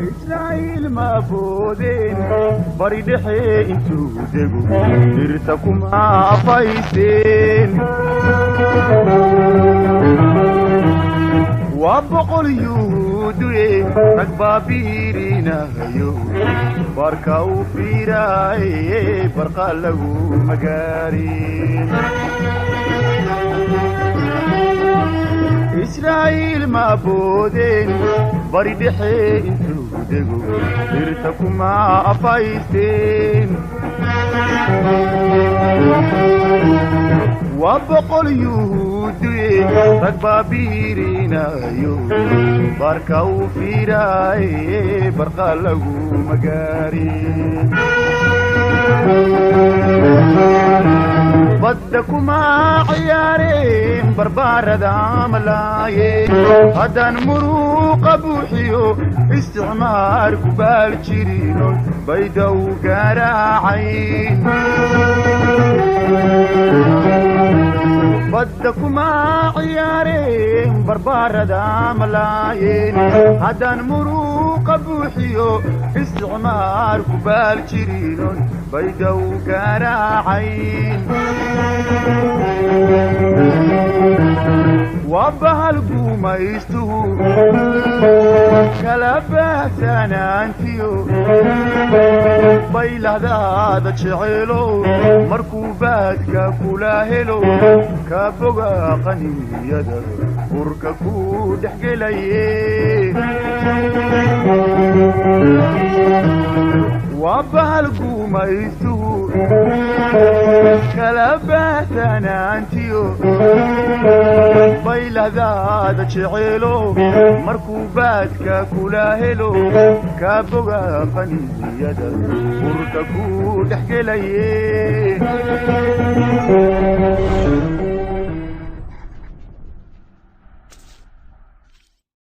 Israa'iil ma boodeen bari dhexe intuu dego, dhirta kuma afayseen. Waa 100 yuhuuduye, rag baa biirinahayo, barka u fiiraaye, barqa lagu magaarin. Israa'iil ma boodeen bari dhexe intuu dego, dhirta kuma afaysteen. Waa 100 yuhuuduye, rag baa biirinayo, barka u fiiraaye, barqa lagu magaarin. Badda kuma ciyaareen barbaarada malaaye, haddaan muruuqa buuxiyo isticmaar ku baal jirino bayda u garaacayn. Badda kuma ciyaareen barbaarada malaayeen, haddaan muruuqa buuxiyo isticmaar ku baal jirinon bayda u garaacayn. Waa bahal gumaystuhu kala baahsanaantiyo baylahdaada jeceelo, markuu baadka kula helo ka boga qaniyada burka ku dhex gelaye. Waa bahal gumaystuhu kala baahsanaantiyo baylahdaada jeceelo, markuu baadka kula helo ka boga qaniyada burka ku dhex gelaye.